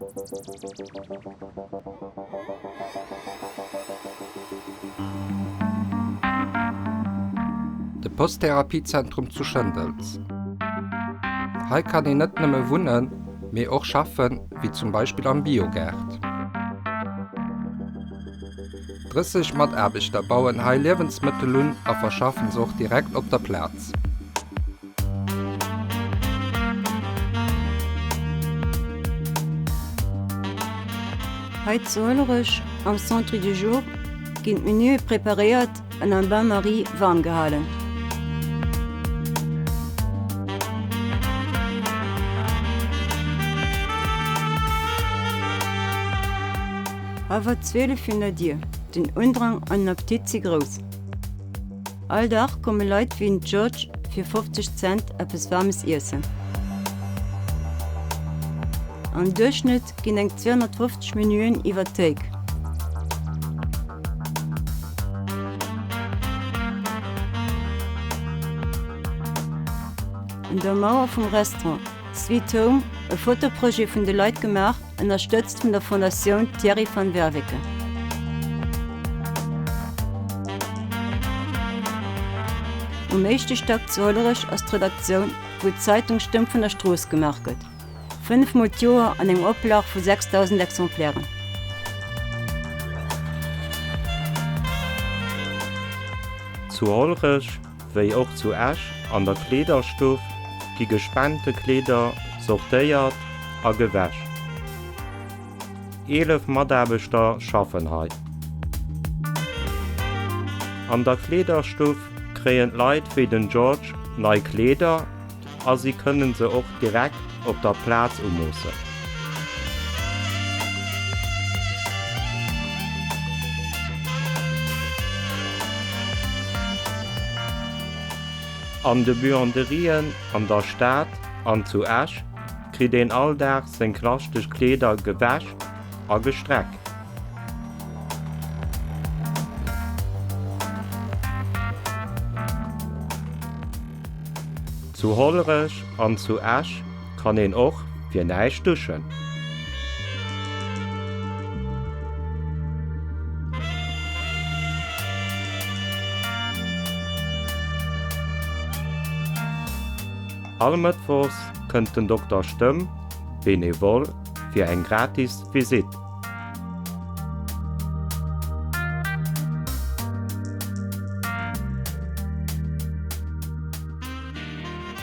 De Post-Therapie-Zentrum zu Schëndels. Hei kann een net nëmme wunnen, mee och schaffen, wéi zum Beispill am Biogaart. 30 Mataarbechter bauen hei Liewensmëttel un a verschaffen se och direkt op der Plaz. Hei zu Hollerech am Centre du Jour ginn d'Menüe preparéiert an am Bain-Marie waarm gehalen. Hallwer 12 virun der Dier, den Undrang an den Appetit si grouss. All Dag komme Leit wéi den George fir 50 Cent eppes Waarmes iessen. Am Duerchschnëtt ginn eng 250 Menüen iwwer d'Théik. Un der Mauer vum Restaurant Sweet Home e Fotoprojet vun de Leit gemaach, ënnerstëtzt vun der Fondatioun Thierry van Werveke. Um éischte Stack zu Hollerech ass d'Redaktioun, wou d'Zeitung Stëmm vun der Strooss gemaach gëtt, 5 mol d'Joer an engem Oplag vu 6.000 Exemplairen. Zu Hollerech wéi och zu Esch an der Kleederstuff gi gespente Kleeder sortéiert a gewäsch. 11 Mataarbechter schaffen hei. An der Kleederstuff kréien d'Leit wéi den George nei Kleeder a si kënnen se och direkt op der Plaz umoossen. An de Buanderien an der Stad an zu Esch kritt een all Dag seng knaschteg Kleeder gewäsch a gestreckt. Zu Hollerech an zu Esch kann een och fir näischt duschen. All Mëttwochs kënnt den Dokter Stëmm, benevol, fir eng gratis Visitt.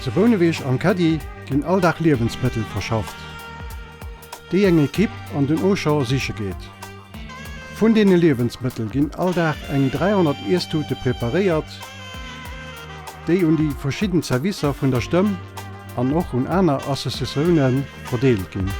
Zu Bouneweg am Caddy ginn all Dag Liewensmëttel verschafft, déi eng Ekipp an den Auchan siche geet. Vun deene Liewensmëttel ginn all Dag eng 300 Iesstute preparéiert, déi un déi verschidden Zerwisser vun der Stëmm an och un aner Associatioune verdeelt ginn.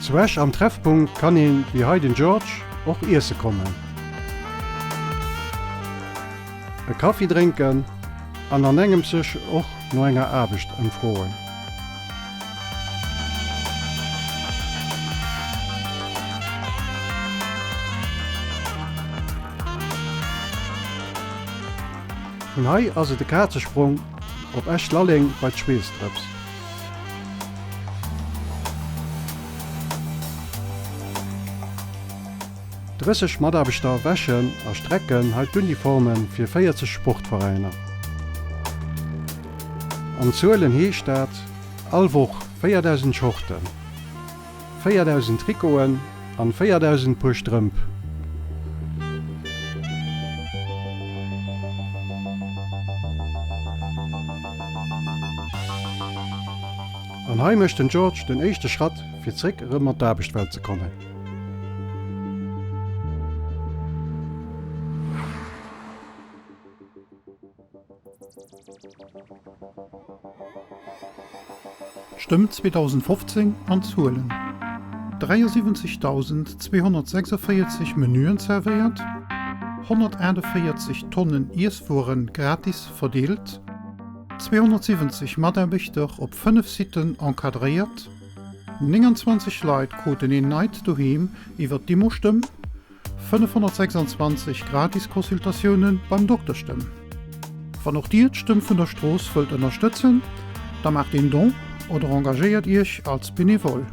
Zu Esch am Treffpunkt kann een, wéi hei den George, och iesse kommen, e Kaffi drénken an an engems sech och no enger Aarbecht ëmfroen. Vun hei ass et e Kazesprong op Esch-Lalleng bei d'Schweessdrëps. 30 Mataarbechter wäschen a strecken hei d'Uniforme fir 40 Sportveräiner. An Zuelen heescht dat, all Woch 4.000 Shorten, 4.000 Trikoten an 4.000 Puer Strëmp. An hei mécht den George den éischte Schratt fir zréck erëm an d'Aarbechtwelt ze kommen. D'Stëmm 2015 an Zuelen, 73.246 Menüen zerwéiert, 148 Tonnen Iesswueren gratis verdeelt, 270 Mataarbechter op 5 Sitten encadréiert. 29 Leit kruten een neit Doheem iwwer d'Immostëmm, 526 gratis Consultatioune beim Dokterstëmm. Wann och Dir d'Stëmm vun der Strooss wëllt ënnerstëtzen, da maacht een Don oder engagéiert Iech als Benevole.